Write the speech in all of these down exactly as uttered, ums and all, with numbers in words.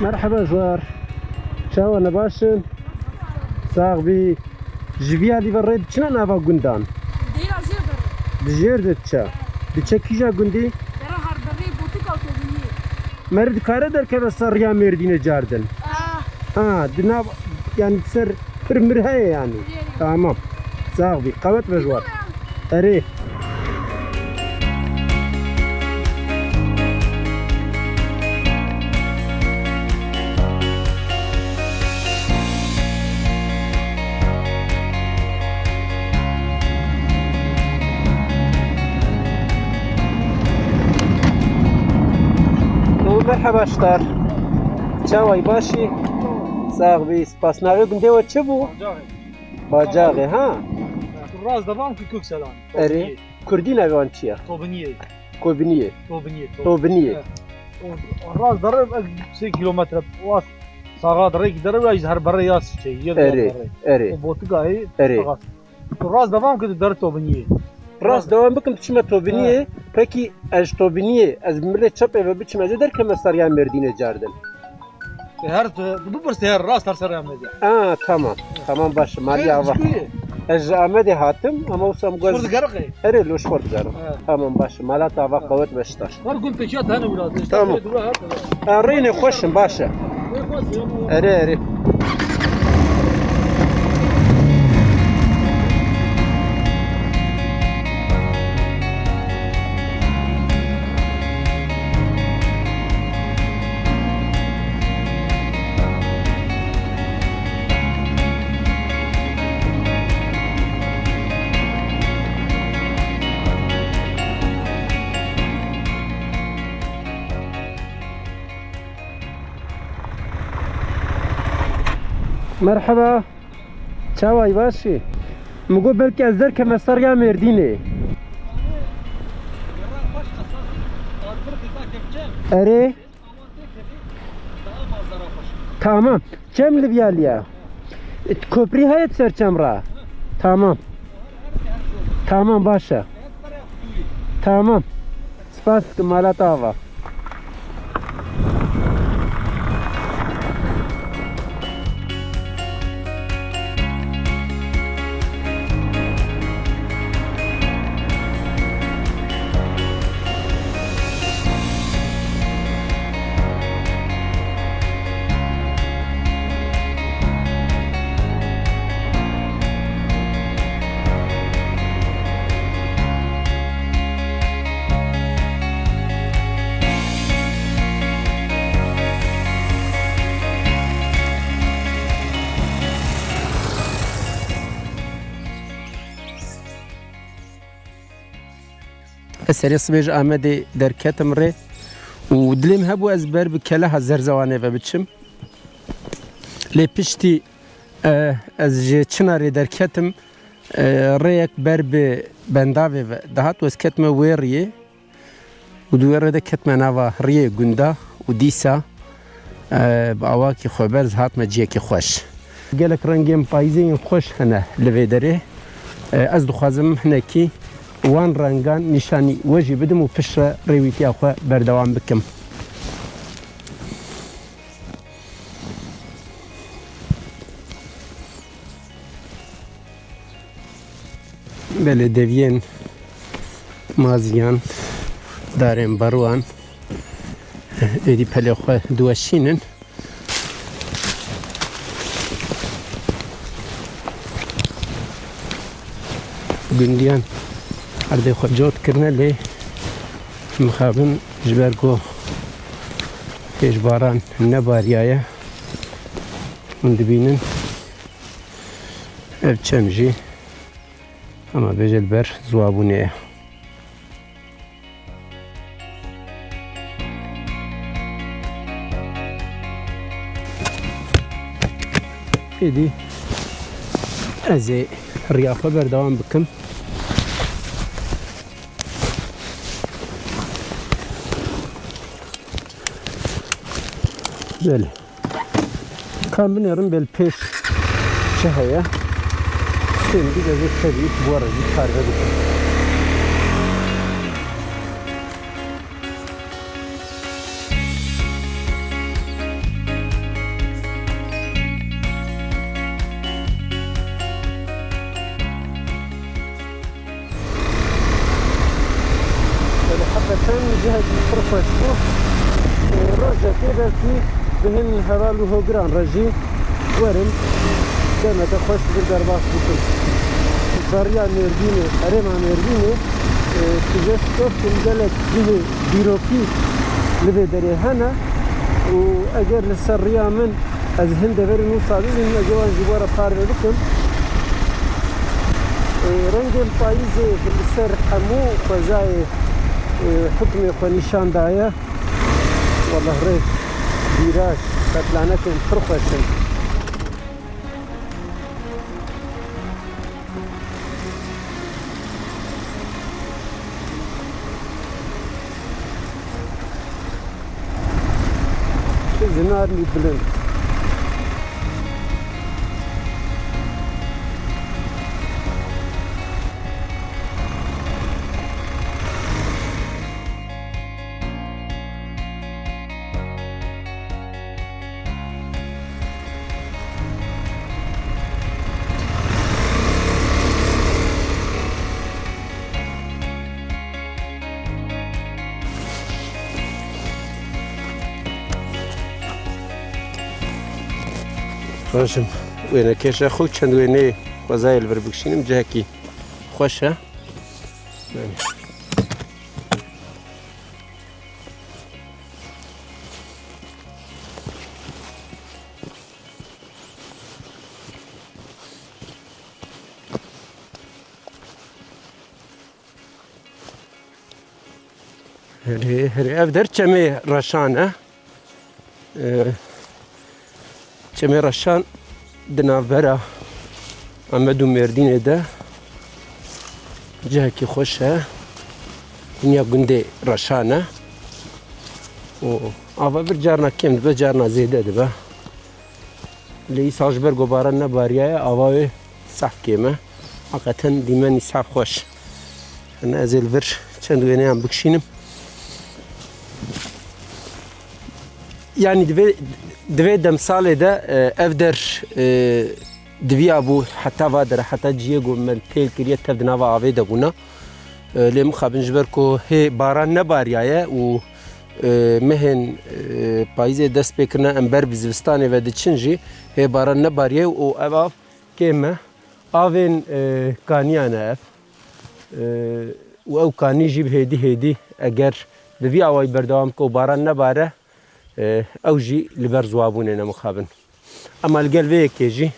Merheba Zuar. Çawa ne baş in? Sax bî. Ji vî alî ve rê diçine nava gundan? Dêra jêr de. Di jêr de diçe. Diçe kîja gundî? Dera Herberê, Botika Tobiniyê. Meri dikare derkeve ser riya Mêrdînê cardin? Ah. Ha, di nav, yani ser pir mir heye yani. Yeri. Tamam. Sax bî. Qewet ve Zuar. Erê. Merhaba Ştar. Çaway başî? Sax bî, spas. Navê gundê we çi bû? Bacaxê. Bacaxê, ha? Rast devam ki Kökselan. Erê. Kurdî navê wan çi ye? Tobiniyê. Kobiniyê. Tobiniyê, Tobiniyê. Tobiniyê. He. O, rast derê, ek sê kilometre, was sağa derê, ki derê, ya ji Herberê ya şey, ya Erê, derê. Erê. O botika hê, Erê. Sağa. Tu rast devam ki der Tobiniyê. Rast devam bikim, tu çime Tobiniyê. He. Peki ez Tobiniyê, ez milê çepê ve biçim, ez ê derkeme ser ya Mêrdînê cardin. E, her tu, tu bipirse her rast her ser Amedê. Aa, tamam. Tamam, baş e. Malî Ava. Ji ku yê? Ez ji Amedê hatim, ama wisa em Xort gaz- Gerqê. Erê, lo ji Xort Gerqê. He. Tamam, baş e. Mala te ava, qewet ve Ştar. Her gün peşiya te hene wila. Tamam. Dura her. Ha, rênê xweş in, baş e. Erê, erê. Merhaba. Çaway, baş î? Min got belkî ez derkeme ser ya Mêrdînê. Erê. Tamam. Çem li vîya liya. Koprî heye ser çem ra. Tamam. Tamam, baş e. Tamam. Spas dikim, mala te ava. Ez serê sibê ji Amedê derketim rê û dilê min hebû ez ber bi Keleha Zerzewanê ve biçim. Lê piştî, e, ez ji Çinarê derketim, e, rêyek ber bi Bendavê ve dihat û ez ketime wê riyê û di wê rê de ketime nava riyê gunda û dîsa, e, bi awakî xweber ez hatime ciyekî xweş. Gelek rengên payîzê yên xweş hene li vê derê. E, ez dixwazim hinekî wan rengan nîşanî we jî bidim û piştre rêwîtiya xwe berdewam bikim. Belê, deviyên maziyan, darên berwan êdî pelê xwe diweşînin. Gundiyan erdê xwe cot kirine, lê mixabin ji ber ku hêj baran nebariyaye. Hûn dibînin ev çem jî, hema bêje li ber ziwabûnê ye. Êdî ez ê riya xwe berdewam bikim. Belê. Ka em binêrin bê li pêş çi heye. Têm dî ez ê tevî ji bo re jî parve bikim. Belkî bi hin heval û hogiran re jî werin demeke xweş li vir derbas bikin. Beriya Mêrdînê, herêma Mêrdînê, e, tu jê dixwazim gelek cihê dîrokî li vê derê hene û eger li ser riya min ez hin deverên wisa bibînim, ez ê wan jî bo we re parve bikim. E, rengên payîzê li ser hemû xwezayê, e, hukmê xwe nîşan daye. Weleh rêk, vîraj, qetlanekên pir xweş in. Ji narmî bilind. Rojim wênekêş e, xwe çend wêneyê xwezayê li vir bikişînim, cihekî xweş e. Herê, herê, ev der Çemê Reşan e. Ee, Çemê Reşan di navbera Amed û Mêrdînê de cihekî xweş e. Dinya gundê Reşan e. Û ava vir carna kêm dibe, carna zêde dibe. Lê îsal ji ber ku baran nebariyaye, ava wê sehf kêm e. Heqeten dîmenî sehf xweş. Hene ez ê li vir çend wêneyan bikişînim. Yanî di vê, di vê demsalê de, e, ev der, e, diviya bû heta va dere, heta cihê ku me pêl kiriye tev di nava avê de bûna. E, lê mixabin ji ber ku hê baran nebariyaye û, e, mehên, e, payîzê dest pê kirine, em ber bi zivistanê ve diçin jî, hê baran nebariye û ev av kêm e. Avên, e, kaniyan e ev. E, û ew kanî jî bi hêdî hêdî eger bi vî awayî berdewam bike û baran nebare, e, ew jî li ber ziwabûnê ne mixabin. Ema li gel vê yekê jî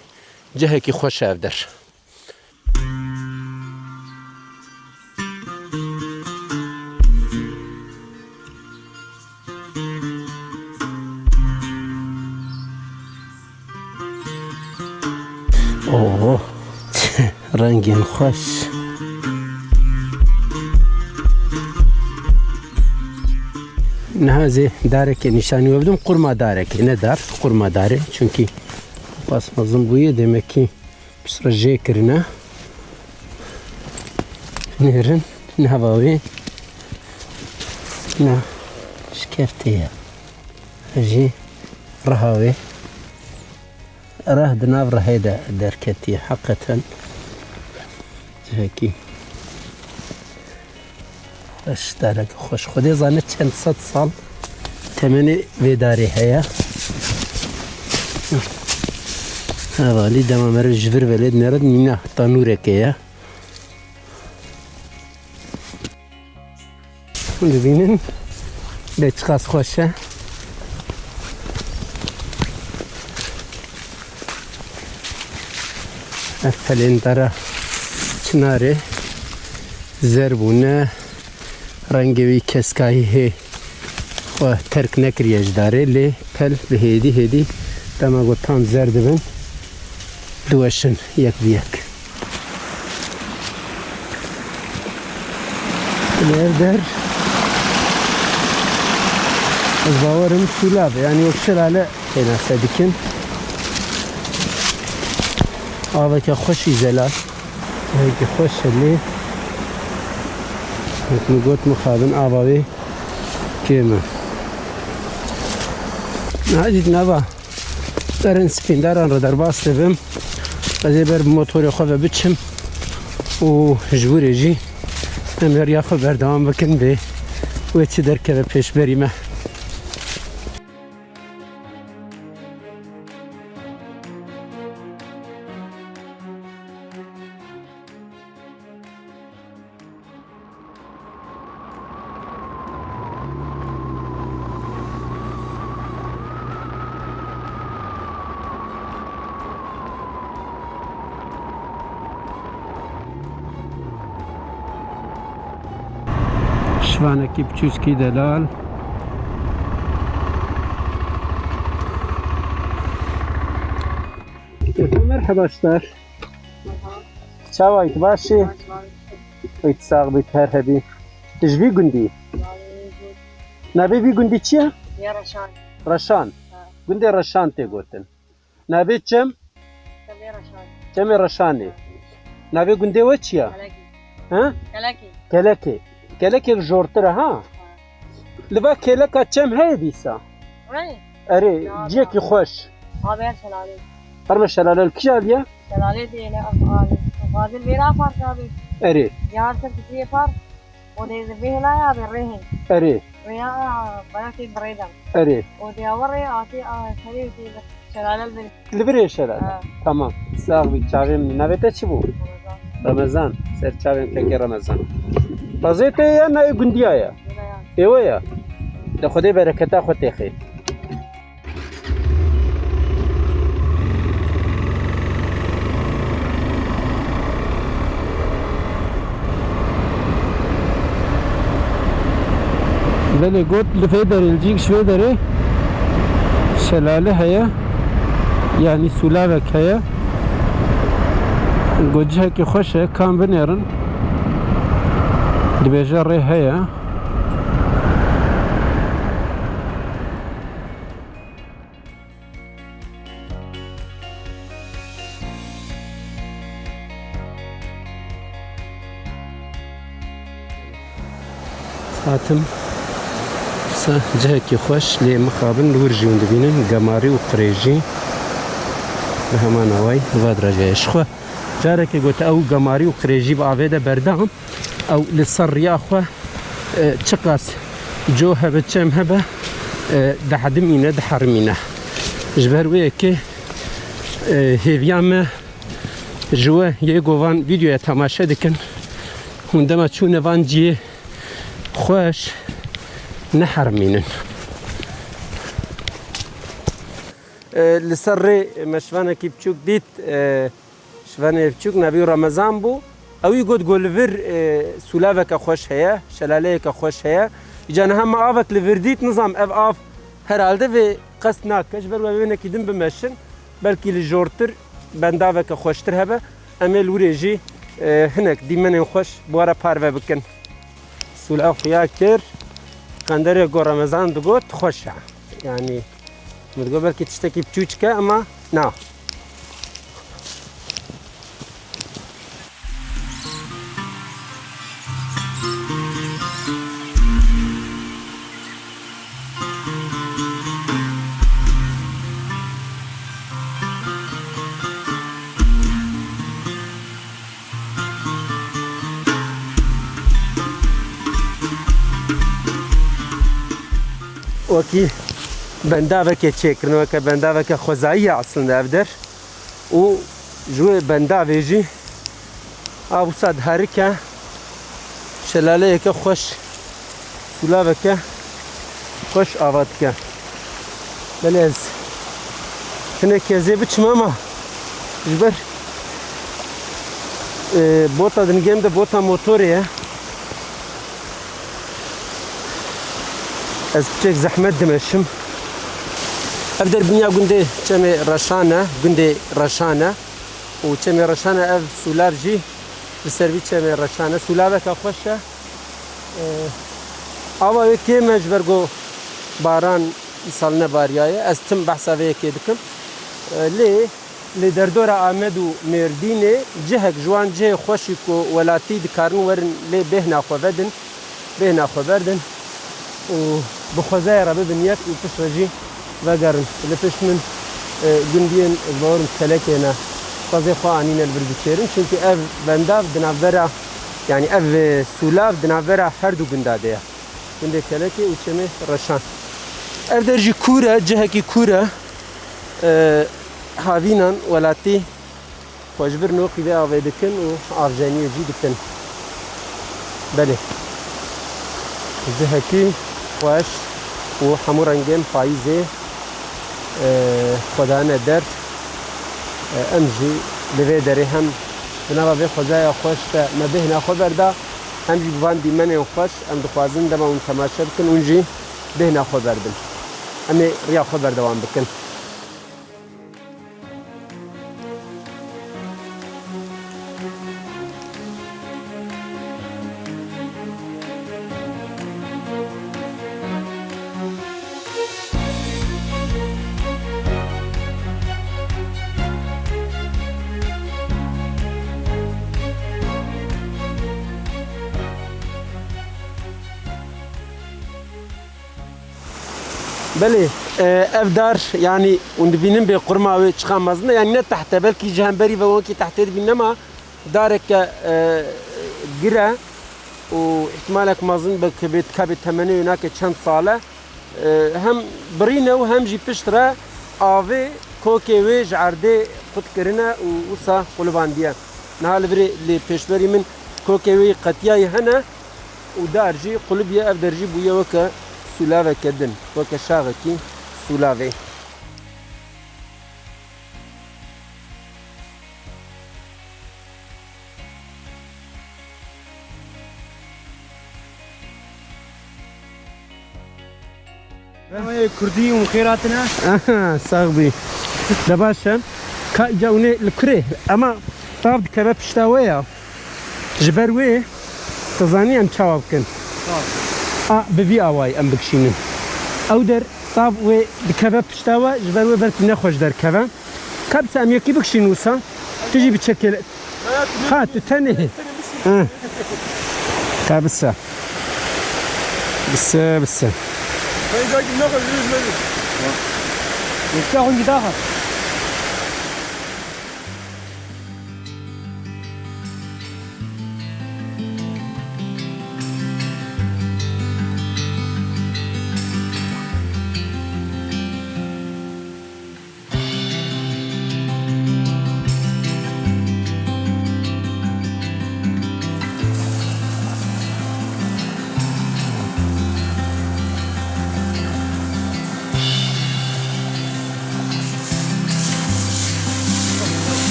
cihekî xweş e ev der. Oh, rengên xweş. Niha ez ê darekê nîşanî we bidim, qurma darekê, ne dar, qurma darê. Çunkî pas mezin bûye, demekî piştre jê kirine. Nêrin, nava wê, na şikeftê ye. Jî reha wê. Reh di nav rehê de derketiye. Heqeten cihekî xweş, darek xweş. Xwedê zane çend sed sal temenê vê darê heye. Hevalî dema meriv ji vir ve lê dinêre, nîna tanûrekê ye. Hûn dibînin lê çiqas xweş e. Ev pelên dara çinarê zer bûne, rengê wî keskayî hê xwe terk nekiriye ji darê, lê pel bi hêdî hêdî dema ku tam zer dibin, diweşin yek bi yek. Li ev der ez bawerim sûlav e, yanî wek şelale pênase dikin. Aveke xweş î zelal. Aveke xweş e lê wek min got mixabin ava wê kêm e. Niha jî di nava berên spîndaran re derbas dibim. Ez ê ber bi motorê xwe ve biçim û ji wî re jî em heriya xwe berdewam bikin bê wê çi derkeve pêşberî me. Vanekî piçûçkî delal. Merhaba, star. Çawa yî, tu baş î? Ît sax bî, her hebî. Tu ji vî gundî? Navê vî gundî çi ye? Ya Reşan. Reşan. Ha. Gundê Reşan tê gotin. Navê çem? Çemê Reşan. Çemê Reşanê. Navê gundê we çi ye? Kelekê. Ha? Kelekê. Kelekê. Kelekê jortir e, ha? Ha. Li va keleka çem heye dîsa? Hey. Erê, ya, ciyekî ya. Xweş. Abi, her şelale. Her me şelale li kî alî ye? Şelale diyene abi. Fazil Beyra Park abi. Erê. Yarın sen Fikriye Park. O de vê helaya be rêhên. Erê. Rêya Bayatê Birêdem. Erê. O de awe rê atê a serê tê şelale li vir. Li virê şelale. Ha. Tamam. Sax bî. Çavên min. Navê te çi bû? Remezan. Remezan. Ser çavên kekê Remezan. Pazê te ya nayê gundiya ya? Êwe ya. Êwe ya. De Xwedê bereketa xwe têxê. Belê, got li vê derê, li cîk ji vê derê şelale heye, yanî sûlavek heye. Got cihekî xweş e, kan binêrin. Dibêje rê heye. Hatim sa cihekî xweş, lê mixabin li wir jî hûn dibînin gemarî û qirêjî bi heman awayî li va dirajeyê. Ji xwe carekê gote ew gemarî û qirêjî bi avê de berdam. Ew li ser riya xwe, e, çiqas co hebe, çem hebe, e, dihedimîne, diherimîne. Ji ber wê yekê, e, hêviya me ji we yê ku van vîdyoya temaşe dikin, hûn dema çûne van ciyê xweş neherimînin. E, li ser rê me şivanekî biçûk dît, e, Şivanê biçûk navê wî Remezan bû. Ewî got, got li vir, e, sûlaveke xweş heye, şelaleyeke xweş heye. Îca niha me avek li vir dît, nizam ev av herhalde vê qest nake. Ji ber we wênekî din bimeşin, belkî li jortir bendaveke xweştir hebe. Em ê li wirê jî, e, hinek dîmenên xweş bi we re parve bikin. Sûla xuya kir, qenderê ku Remezan digot xweş e. Yanî, min digot belkî tiştekî biçûçik e, ema na. Wekî bendavekê çêkirin, weke bendaveke xwezayî ye eslinde ev der. Û ji wê bendavê jî av wisa diherike, şelaleyeke xweş, sûlaveke xweş ava dike. Belê ez hinek ez ê biçim, ama ji ber, e, bota dingê min de bota motorê ye. Ez piçek zehmet dimeşim. Ev der biniya gundê Çemê Reşan e, gundê Reşan e. Û Çemê Reşan e, ev sûlav jî li ser vî çemê Reşan e. Sûlaveke xweş e. Ee, ava wê kêm e ji ber ku baran îsal nebariyaye. Ez tim behsa vê yekê dikim. Ee, lê li derdora Amed û Mêrdînê cihek ji wan cihê xweş î ku welatî dikarin werin lê bêhna xwe vedin, bêhna xwe berdin û bi xwezayê re bibin yek û piştre jî vegerin. Li pişt min, e, gundiyên, ez bawerim, Kelekê ne, xwezê xwe anîne li vir biçêrin. Çimkî ev bendav di navbera, yanî ev, e, sûlav di navbera her du gunda de ye. Gundê Kelekê û Çemê Reşan. Ev der jî kûr e, cihekî kûr e. E, havînan welatî xwe ji vir noqî vê avê dikin û avjeniyê jî dikin. Belê. Cihekî xweş û hemû rengên payîzê, e, xwe dane der. E, em jî li vê derê hem di nava vê xwezaya xweş de me bêhna xwe berda. Hem jî bi van dîmenên xweş em dixwazin dema hûn temaşe bikin, hûn jî bêhna xwe berdin. Em ê riya xwe berdewam bikin. Belê, e, ev dar, yanî hûn dibînin bê qurma wê çiqa mezin e, yanî ne teht e, belkî ji hemberî ve wekî tehtê dibînin, nema dareke, e, gir e û îhtimalek mezin be ke bê, ka bê temenê wê nake çend sal e. E, hem birîn e û hem jî pişt re avê kokê wê ji erdê qut kirine û wisa qulibandiye. Niha li virê lê pêşberî min kokê wê yî qetiyaye hene û dar jî qulibiye, ev der jî bûye weke sûlaveke din, weke şaxekî sûlavê. Ê Kurdî û xêr hatine. Aha, sax bî. De baş e. Ka îca hûnê li kurê. Ema tav dikeve pişta we ya. Ji ber wê, tu zanî em çawa bikin? Tav. A, bi vî awayî em bikişînin. Ew der tav wê dikeve pişta we, ji ber wê belkî nexweş derkeve. Ka bise em yekî bikişîn wisa. Tu jî biçekê. Ha, tu tenê. Ha. Ka bise. Bise, bise. Yekta hûn gidaxa.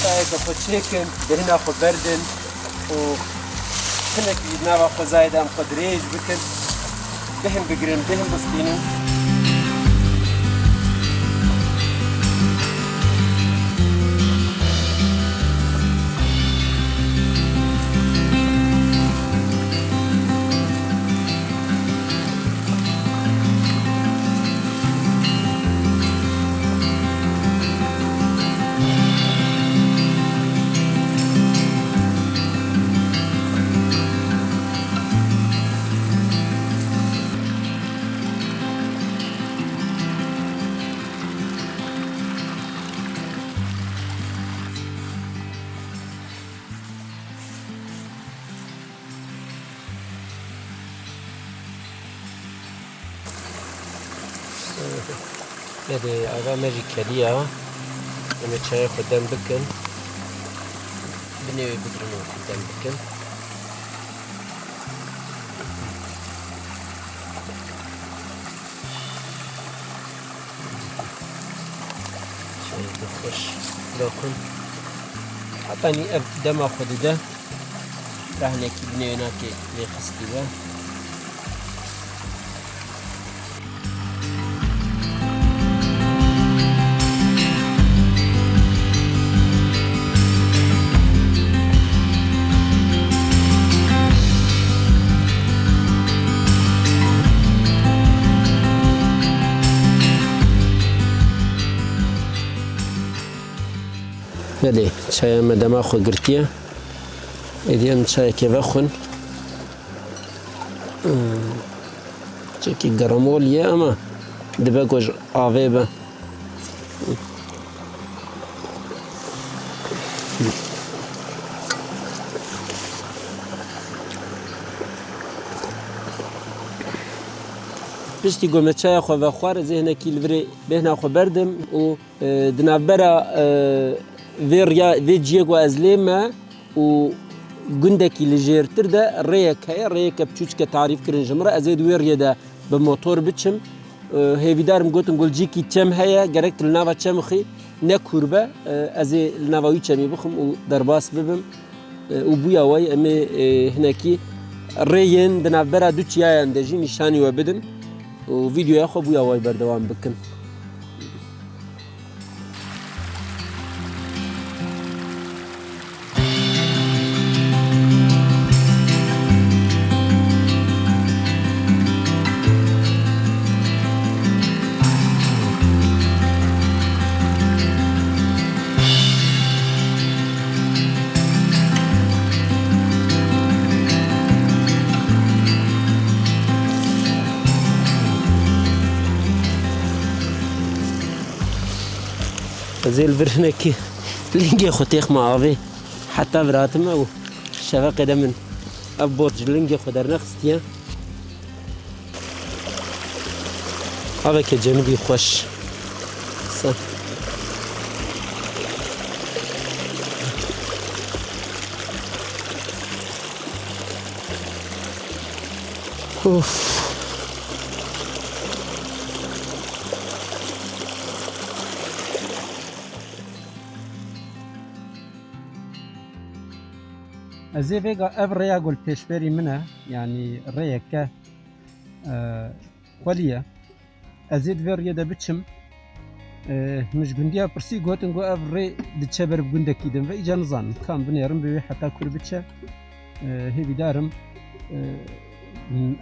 Çayeke xwe çêkin, bêhna xwe berdin û hinek jî di nava xwezayê de em xwe dirêj bikin, bêhn bigirin, bêhn bistînin. Nedê, ava me jî keliya. Em ê çayê xwe dem bikin. Binê wê bigirin û dem bikin. Çayê xweş rakin. Hetanî ev dema xwe dide. Rehnekî binê wê nake lê xistî be. Belê, çaya me dema xwe girtiye. Êdî em çayekê vexwin. Çekî geramol ye, ama dibe ku ji avê be. Piştî ku me çaya xwe vexwar, ez ê hinekî li virê bêhna xwe berdim û, e, di navbera, e, vê riya, vê ciyê ku ez lê me û gundekî li jêrtir de rêyek heye, rêyeke biçûçike tarîf kirin ji min re. Ez ê di wê riyê de bi motor biçim. E, hêvîdarim, gotin, gulcîkî çem heye, gerek tu li nava çem xî, ne kûr be. E, ez ê li nava wî çemî bixim û derbas bibim. E, û bûya wayî em ê, e, hinekî rêyên di navbera du çiyayan de jî nîşanî we bidin û vîdeoya xwe bûya wayî berdewam bikin. Ez ê li vir hinekî lingê xwe têxme avê. Heta vir hatime û şeveqê de min ev bot ji lingê xwe dernexistiye. Aveke cenibî xweş. Sa- Of. Ez ê vêga ev rêya ku li pêşberî min e, yanî rêyeke, e, xwelî ye. Ez ê di vê riyê de biçim. E, min ji gundiya pirsî, gotin ku ev rê diçe ber bi gundekî din ve, îca nizanim kam binêrim bi wê heta kur biçe. E, hêvîdarim, e,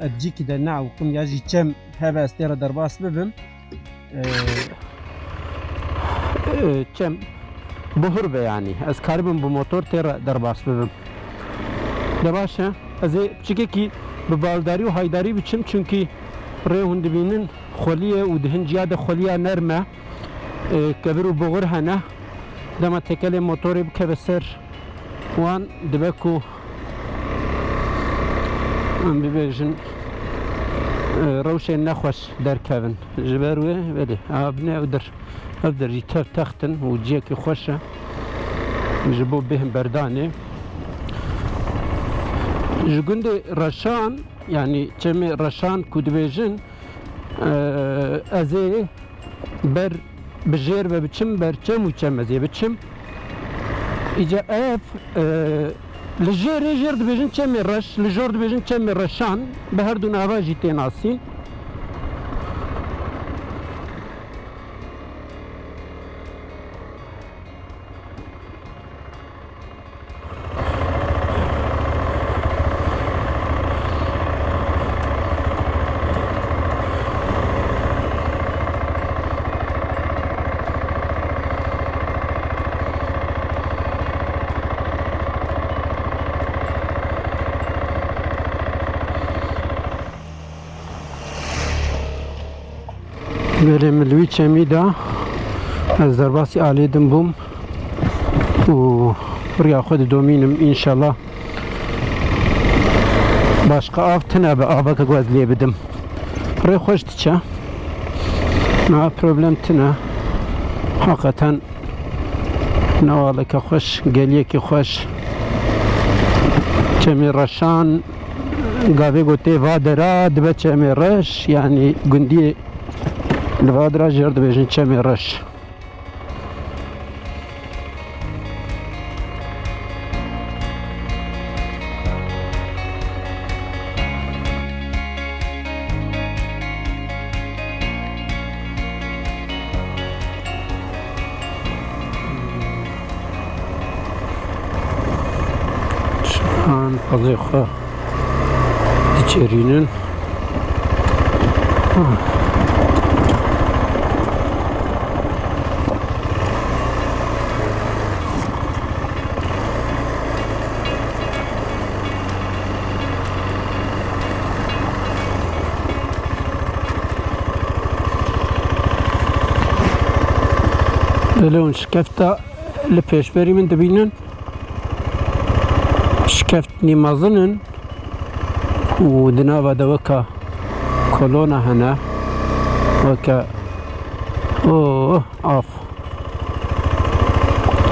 ez cîkî de neewqim ya jî çem hebe ez tê re derbas bibim. E, e, çem bihur be, yanî ez karibim bi motor tê re derbas bibim. De baş e, ez ê piçikekî bi baldarî û haydarî biçim, çunkî rê hûn dibînin xwelî ye û di hin ciya de xweliya nerm e. E, kevir û buxur hene. Dema tekelê motorê bikeve ser wan, dibe ku, em bibêjin, e, rewşên nexweş derkevin. Ji ber wê, belê, a binê ew der, ev der jî tev text in û ciyekî xweş e ji bo bêhn berdanê. Ji gundê Reşan, yanî çemê Reşan ku dibêjin, e, ez ê ber bi jêr ve biçim, ber çem û çem ez ê biçim. Îca ev, e, li jêrê jêr dibêjin çemê reş, li jor dibêjin çemê reşan, bi her du nava jî tê nasîn. Belê min li wî çemî da, ez derbasî alê din bûm û riya xwe didomînim înşallah. Başqa av tine be, aveke ku ez lê bidim. Rê xweş diçe. Niha problem tine. Heqeten newaleke xweş, geliyekî xweş. Çemê reşan, gavê ku tê va dera dibe çemê reş, yanî gundiyê li va dera jêr dibêjin çemê reş. Şivan qezê xwe diçerînin. Belê hûn şikefta li pêşberî min dibînin. Şikeft nî mezin in û di nava de weka kolona hene. Weke, oh, af.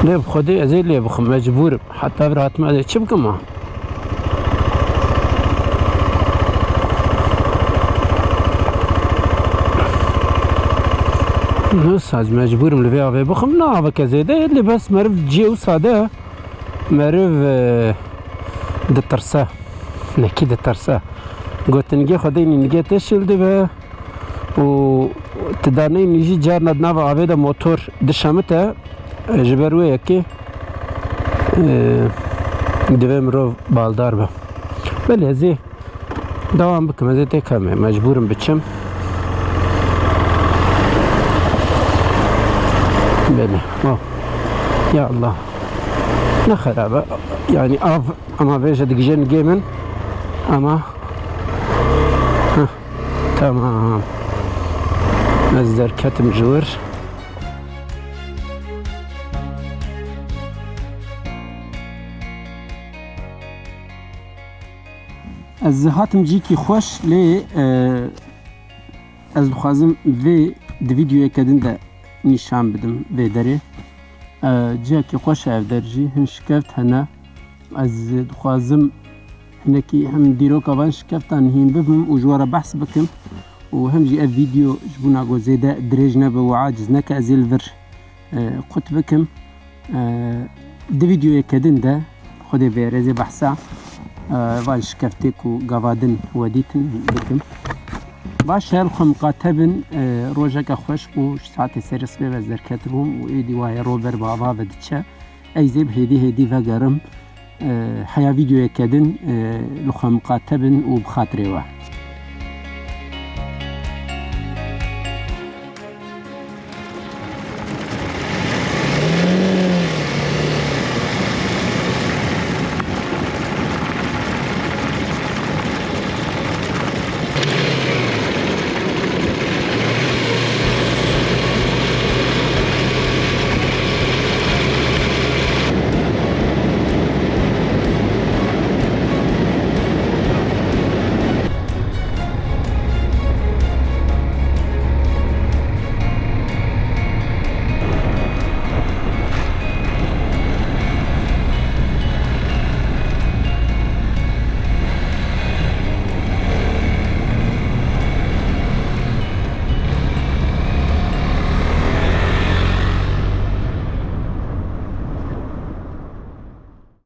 Lê bi Xwedê ez ê lê bixim, mecbûr im. Heta vir hatime ez ê çi bikim ha? Wisa ez mecbûr im li vê avê bixwim. Ne aveke zêde ye, lê bes meriv cihê wisa de meriv, e, ditirse. Nekî ditirse. Gotinigê xwe deynî nigê te şil dibe û tu daneyî jî carna di nava avê de motor dişemite, e, ji ber wê yekê, e, divê mirov baldar be. Belê ez ê Dewam bikim, ez ê têkemê mecbûrim biçim. Belê. Oh. Ya Allah. Ne xerabe. Yani av ama vêje digije nigê min. Ama Heh, tamam. Ez derketim ji wir. Ez hatim cîkî xweş, lê, e, ez dixwazim vê di vîdyoyeke din de nîşan bidim vê derê. E, cihekî xweş e ev der jî, hin şikeft hene. Ez dixwazim hinekî hem dîroka van şikeftan hîn bibim û ji we re behs bikim û hem jî ev vîdyo ji bona ku zêde dirêj nebe û aciz neke, ez ê li vir, e, qut bikim. E, di vîdyoyeke din de Xwedê bê rêzê behsa, e, van şikeftê ku gava din we dîtin bikim. Baş e, li xwe miqate bin, e, rojeke xweş û ji saetê serê sibê ve ez derketibûm û êdî waye ro ber bi ava ve diçe. Ez ê bi hêdî hêdî vegerim. E, heya vîdyoyeke din, e, li xwe miqate bin û bi xatirê we.